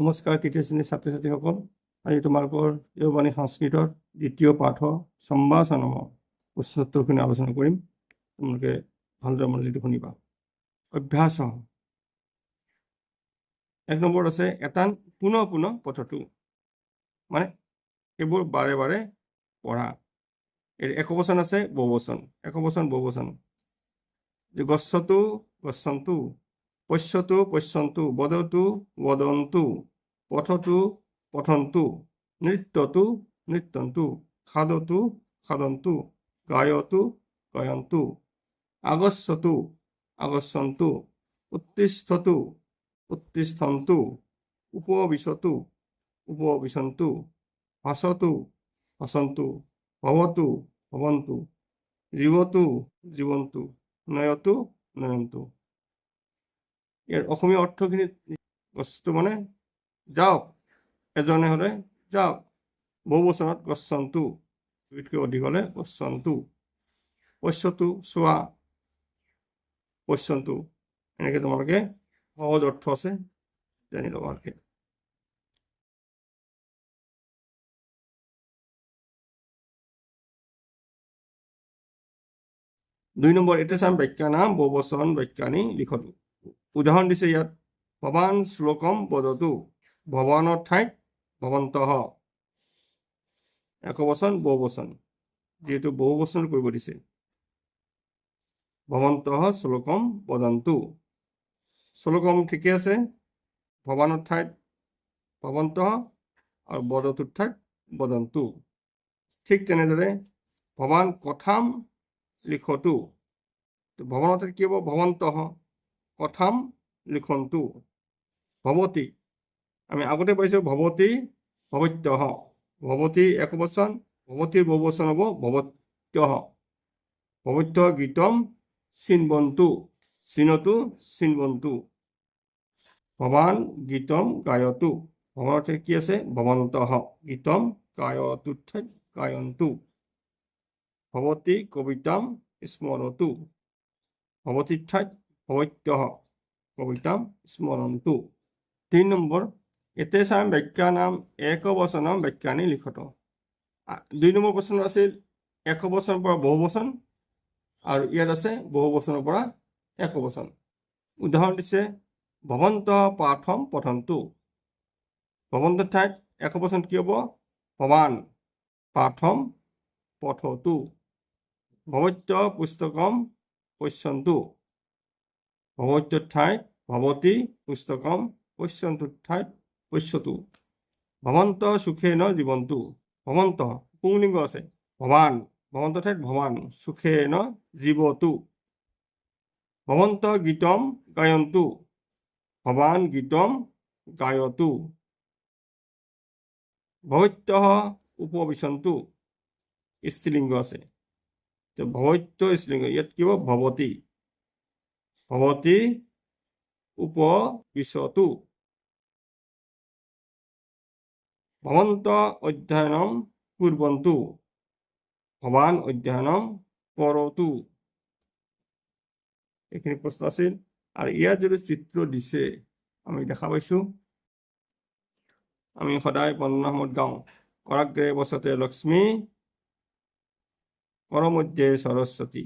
নমস্কাৰ তৃতীয় শ্ৰেণীৰ ছাত্ৰ ছাত্ৰীসকল, আজি তোমালোকৰ দেওবাণী সংস্কৃতৰ দ্বিতীয় পাঠ সম্ভাষণম প্ৰশ্নোত্তৰখিনি আলোচনা কৰিম। তোমালোকে ভালদৰে মনোযোগ শুনিবা। অভ্যাস এক নম্বৰত আছে এটান পুনঃ পুনঃ পঠতু, মানে এইবোৰ বাৰে বাৰে পঢ়া। এই একবচন আছে, বহুবচন, একবচন বহুবচন। গচ্ছতু গচ্ছন্তু, পশ্যতু পশ্যন্তু, বদতু বদন্তু, পঠতু পঠন্তু, নৃত্যতু নৃত্যন্তু, খাদতু খাদন্তু, গায়তু গায়ন্তু, আগচ্ছতু আগচ্ছন্তু, উত্তিষ্ঠতু উত্তিষ্ঠন্তু, উপবিশতু উপবিশন্তু, হসতু হসন্তু, ভৱতু ভৱন্তু, জীৱতু জীৱন্তু, নয়তু নয়ন্তু। ইয়াৰ অসমীয়া অৰ্থখিনি গছটো মানে যাওক, এজনে হ'লে যাওক, বহুবচনত গচ্ছন্তু, দুইতকৈ অধিক হ'লে গচ্ছন্তু, পশ্যতু চোৱা, পশ্যন্তু। এনেকৈ তোমালোকে সহজ অৰ্থ আছে, জানি ল'বা ভালকে। দুই নম্বৰ এতিয়া চাম বাক্যানাম বহুবচন বাক্যানি লিখতো। উদাহৰণ দিছে ইয়াত, ভৱান শ্লোকম বদতু, ভৱানৰ ঠাইত ভৱন্তঃ, একবচন বহুবচন, যিহেতু বহুবচন কৰিব দিছে। ভৱন্তঃ শ্লোকম বদন্তু, শ্লোকম ঠিকে আছে, ভৱানৰ ঠাইত ভৱন্তঃ আৰু বদতুৰ ঠাইত বদন্তু। ঠিক তেনেদৰে ভৱান কথাম লিখতু, ভৱনৰ ঠাইত কি হ'ব? ভৱন্তঃ, কথাম লিখন্তু। ভৱতী, আমি আগতে পাইছোঁ ভৱতী ভৱত্যহ, ভৱতী একবচন, ভৱতীৰ বহুবচন হ'ব ভৱত্যহ। ভৱত্য গীতম চিনবন্তু, চিনতু চিনবন্তু। ভৱান গীতম গায়তু, ভৱনৰ ঠাইত কি আছে? ভৱন্তঃ, গীতম গায়তু ঠাইত গায়ন্তু। ভৱতী কবিতাম স্মৰতু, ভৱতীৰ ঠাইত ভৱত্যহ, কবিতাম স্মৰন্তু। তিনি নম্বৰ এতেষাম বাক্যানাম একবচনম বাক্যানি লিখত। দুই নম্বৰ প্ৰশ্ন আছিল একবচনৰ পৰা বহুবচন, আৰু ইয়াত আছে বহুবচনৰ পৰা একবচন। উদাহৰণ দিছে, ভৱন্ত পাঠম পঠন্তু, ভৱন্ত ঠাইত একবচন কি হ'ব? ভৱান, পাঠম পঠতু। ভৱত্য পুস্তকম পশ্যন্তু, ভৱত্য ঠাইত ভৱতী পুস্তকম, পশ্যন্তু ঠাইত পশ্যতু। ভৱন্ত সুখেন জীৱন্তু, ভৱন্ত পুংলিংগ আছে, ভৱান, ভৱন্ত ঠাইত ভৱান, সুখেন জীৱতু। ভৱন্ত গীতম গায়ন্তু, ভৱান গীতম গায়তু। ভৱত্যহ উপবিশন্তু, স্ত্ৰীলিংগ আছে, তো ভৱত্য স্ত্ৰীলিংগ, ইয়াত কি হ'ব? ভৱতী, ভৱতী উপবিশতু। ভৱন্ত অধ্যয়নম কুৰ্বন্তু, ভৱান অধ্যয়নম কৰতু। এইখিনি প্ৰশ্ন আছিল। আৰু ইয়াত যিটো চিত্ৰ দিছে আমি দেখা পাইছোঁ, আমি সদায় বন্দনা সময়ত গাওঁ, কৰাগ্ৰে বসতে লক্ষ্মী, কৰমধ্যে সৰস্বতী,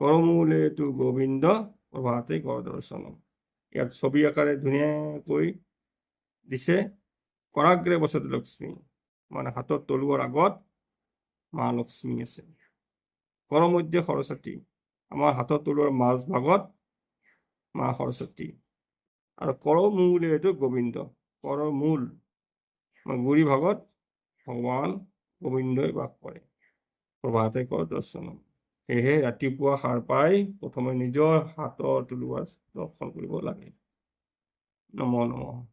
কৰমূলে তু গোবিন্দ, প্ৰভাতে কৰ দৰ্শনম। ইয়াত ছবি আকাৰে ধুনীয়াকৈ দিছে, কৰাগ্ৰে বসতে লক্ষ্মী, মানে হাতৰ তলুৱাৰ আগত মা লক্ষ্মী আছে। কৰমধ্যে সৰস্বতী, আমাৰ হাতৰ তলুৱাৰ মাজভাগত মা সৰস্বতী। আৰু কৰমূলে এইটো গোবিন্দ, কৰমূল গুৰি ভাগত ভগৱান গোবিন্দই বাস কৰে। প্ৰভাতে কৰ দৰ্শনম। সেয়েহে ৰাতিপুৱা সাৰ পাই প্ৰথমে নিজৰ হাতৰ তলুৱা দৰ্শন কৰিব লাগে। নম নমঃ।